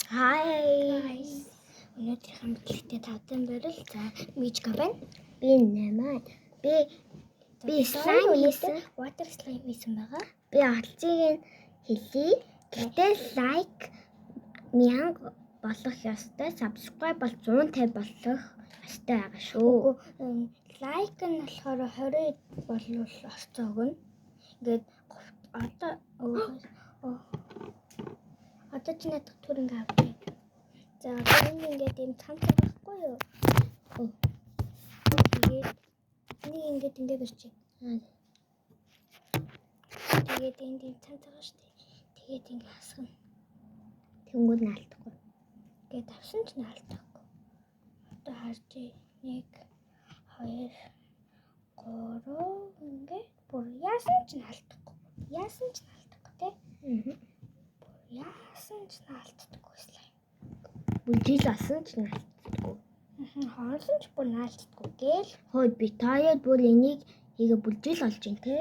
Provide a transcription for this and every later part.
Hi. Guys. Өнөөдрийнхөө мэдлэгтэй тавтай морил. За, Мижка байна. Би нэмээ. Би би slime хийсэн. Water slime хийсэн байгаа. Би олцыг нь хэлье. Гэхдээ like 1000 болох ёстой, subscribe бол 150 болох ёстой байгаа шүү. Үгүй, like нь болохоор 20 болвол орцоо өгнө. Ингээд одоо одоо чи надад түр ингээ авчих. За, одоо энэ ингээд ийм цамц байгаа байхгүй юу? Тэгээд нэг ингээд ингээ барьчих. Тэгээд энд ийм цамц байгаа шүү дээ. Тэгээд ингээ хасгана. Тэнгүүд нь алдахгүй. Ингээд авсан ч наалдахгүй. Одоо харж 1 2 3 ингээд бүр яасан ч наалдахгүй. Яасан ч наалдахгүй те. Бүр яасан ч наалддаггүй слайм. Бүжил олсон ч наалддаггүй. Хоолсон ч бүр наалддаггүй гээл. Хөөе, би таяад бүр энийг хийгээ бүлжил олж ин те.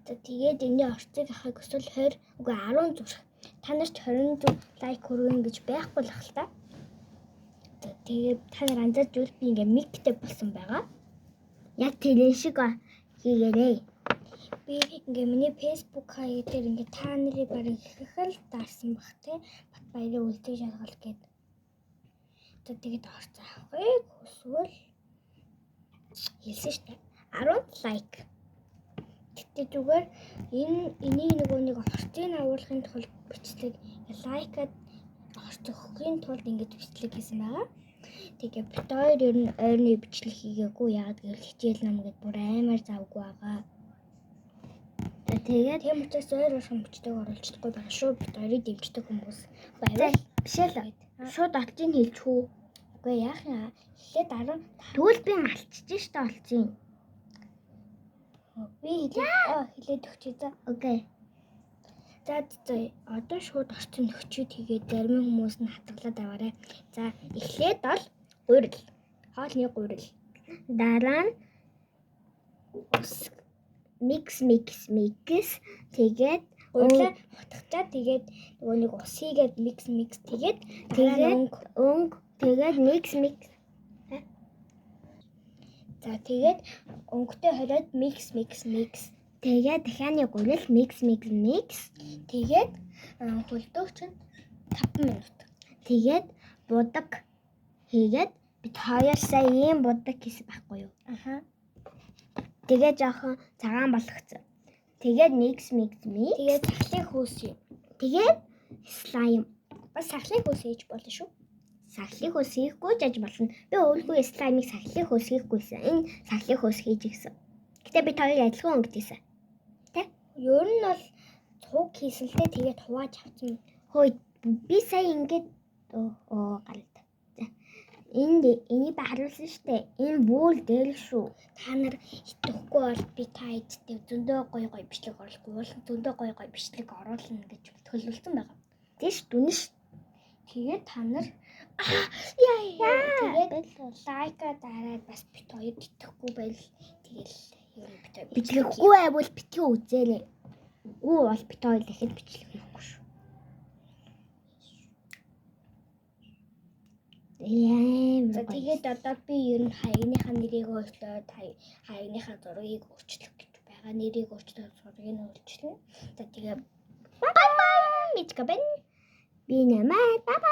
За, тэгээд энэний орцыг авахыг хүсвэл 20, үгүй, 16. Та нар ч 20 like хүргэн гэж байхгүй л ах л та. За, тэгээд та нар анзаарч байвал би ингээ миктэй болсон байгаа. Яг тэрэн шиг хийгээрэй. Би ингээ миний Facebook хаяг дээр ингээ та нарын барыг ихэх л даарсан бах те. Бат баярын үлдээ шалгал гээд. За, тэгээд орц авахыг хүсвэл хэлсэн шүү дээ. 10 like. Гэтэ зүгээр энэ энийг нөгөө нэг орцыг агуулгын тулд бичлэг like аад орц өгөхийн тулд ингэж бичлэг хийсэн байгаа. Тэгээ бид хоёр ер нь ойрны бичлэг хийгээгүй. Яагаад гэвэл хичээл ном гэд бүр аймаар завгүй байгаа. За, тэгээд Тийм учраас ойр орхон бичлэг оруулж чадахгүй байгаа шүү. Бид хоёрыг дэмждэг хүмүүс за байвал биш л, шууд олцыг хэлчих үү? Үгүй, яах юм? Эхлээд 10 Тэгвэл би малчиж штэ олцыг. Би хэлээд хэлээд өгчээ, за. Okay. За за, одоо шууд орчин нөхчөө, тэгээд зарим хүмүүс нь хатгалаад аваарай. За, эхлээд бол гурил. Хоолны гурил. Дараа нь ус, mix mix mix, тэгээд Гурилаа хутгачаа, тэгээд нөгөө нэг ус хийгээд mix mix, тэгээд дараа нь тэгээд өнгө. Өнгө, тэгээд mix mix. За, тэгээд өнгөтэй хориод mix mix mix. Тэгээд дахианы гурил mix mix mix. Тэгээд хөлдөг чинь 5 минут. Тэгээд будаг хийгээд, бид хоёр сая ийм будаг хийсэн байхгүй юу? Аха. Тэгээд жоохон цагаан болгоцсон. Тэгээд mix mix mix. Тэгээд сахлын хөөс юм. Тэгээд slime. Бас сахлын хөөс хийж болно шүү. Сахлын хөөс хийхгүй ч аж болно. Би өвлгүй slime ыг сахлын хөөс хийхгүйсэн. Энэ сахлын хөөс хийж гисэн. Гэтэ бид хоёр адилхан өнгөт хийсэн. Ер нь бол цуг хийсэн л дээ, тэгээд хувааж авсан. Хөөе, би сая ингээд оо гаралт. За. Энд энийг би харуулсан штэ. Энэ бүл дээр шүү. Та нар итгэхгүй бол би та эдтэй зөндөө гоё гоё бичлэг оруулахгүй бол зөндөө гоё гоё бичлэг оруулна гэж төлөвлөсөн байгаа. Тийш дүнш. Тэгээд та нар Яа. Тэгээд like аа дараад бас бид хоёр итгэхгүй байл, тэгэл ер нь бид хоёр Бичлэхгүй байвал битгий үзээрэй. Үгүй бол бид хоёр дахиад бичлэг хийхгүй шүү. Яа. За, тэгээд одоо би ер нь хаягныхаа нэрийг өөрчлөөд хаягныхаа зургийг өөрчлөх гэж байгаа. Нэрийг өөрчлөөд зургийг нь өөрчлөнө. За, тэгээ Bye bye. Мичка бэн. Би нэмээ. Bye bye.